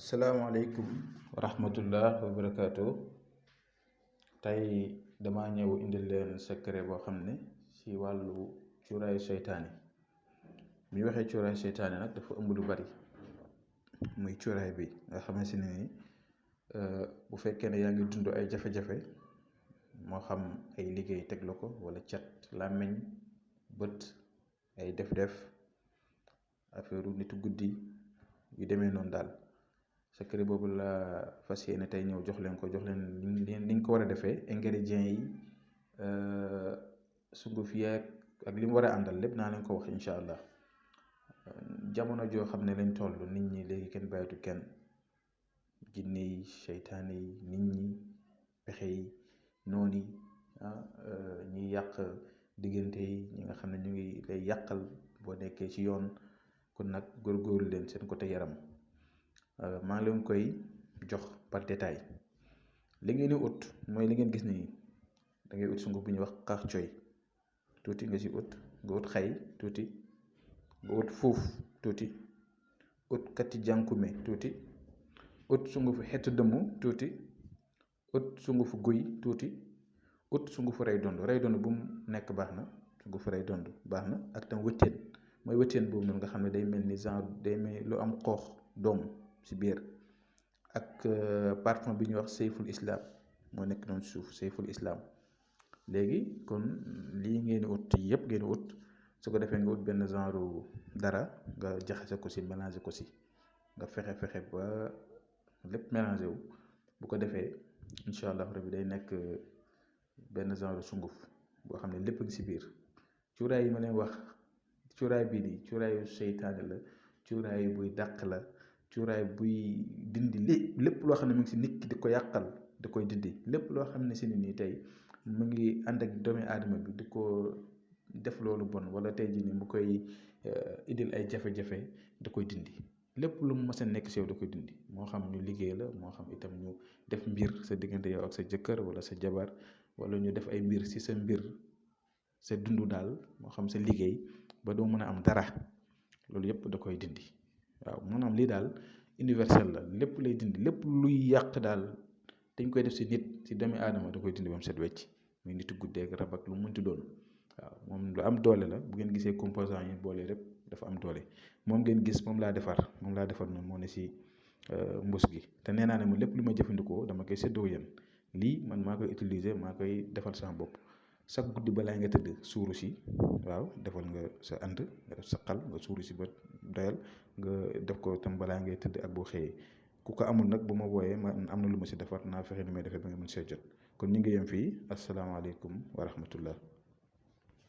asalaamaaleykum wa rahmatullah wa barakaatu. Tey dama ñëw indil leen secret boo xam ne ci wàllu cuuraayu seytaane. Mi waxee cuuraayu seytaane nag dafa ëmb lu bari, muy cuuraay bi nga xamante ne ni bu fekkee ne yaa ngi dund ay jafe-jafe, moo xam ay liggéey teg la ko wala cat làmmiñ bët ay def-def affaire nitu guddi yu demee noonu daal. secret boobu la fas yéene tey ñëw jox leen ni ñu ko war a defee, ingrédients yi, sunguf yeeg ak li mu war a àndal lépp naa leen ko wax incha allah. jamono joo xam ne lañ toll, nit ñi léegi kenn bàyyitu kenn, jinne yi seytaane yi nit ñi pexe yi noonu yi ñi yàq diggante yi, ñi nga xam ne ñu ngi lay yàqal boo nekkee ci yoon. kon nag góorgóorlu leen seen côté yaram. maa ngi leen koy jox par détail. li ngeen di ut mooy li ngeen gis nii, da ngay ut sunguf bu ñuy wax xaax coy tuuti nga ci ut, nga ut xay tuuti, nga ut fuuf tuuti, ut kati jànkume tuuti, ut sungufu xetu dëmm tuuti, ut sungufu guy tuuti, ut sungufu rey dond bu mu nekk baax na. sungufu rey dond baax na, ak tam wëttéen, mooy wëttéen boobu noonu nga xam ne day mel ni genre day mel lu am xoox doom ci biir, ak parfum bi ñuy wax sayful islam moo nekk noonu suuf, sayful islam. léegi kon lii ngeen ut yëpp ngeen ut, su ko defee nga ut benn genre dara nga jaxase ko ci, mélangé ko ci, nga fexe ba lépp mélangé wu. bu ko defee incha allah rabbi day nekk benn genre sunguf boo xam ne lépp ngi ci biir. cuuraay yi ma leen wax, cuuraay bii di cuuraayu seytaane la, cuuraay buy dàq la, cuuraay buy dindi lépp loo xam ne mu ngi ci nit ki di ko yàqal da koy dindi. lépp loo xam ne ci nit ñi tey mu ngi ànd ak doomi aadama bi di ko def loolu bon, wala tey jii nii mu koy indil ay jafe-jafe da koy dindi. lépp lu mu mës a nekk ci yow da koy dindi, moo xam ñu liggéey la, moo xam itam ñu def mbir sa diggante yow ak sa jëkkër wala sa jabar, wala ñu def ay mbir ci sa mbir sa dund daal, moo xam sa liggéey ba doo mën a am dara, loolu yëpp da koy dindi. waaw maanaam lii daal universel la, lépp lay dindi, lépp luy yàq daal dañ koy def ci nit, ci doomi aadama da koy dindi ba mu set wecc, muy nitu guddeeg rab ak lu mu mënti doon. waaw moom lu am doole la. bu ngeen gisee composant yi boole lépp dafa am doole. moom ngeen gis moom laa defar noonu moo ne ci mbus gi. te nee naa ne mu lépp lu may jëfandikoo dama koy séddoo yéen. lii man maa koy utiliser, maa koy defal sama bopp. chaque guddi balaa nga tëdd suuru si, waaw defal nga sa ànd, nga def sa xal nga suuru si ba doyal, nga def ko tam balaa ngay tëdd ak boo xëyee. ku ko amul nag bu ma wooyee man am na lu ma si defar, naa fexe ni may defee ba nga mën see jot. kon ñu ngi yem fii. asalaamaaleykum wa rahmatullah.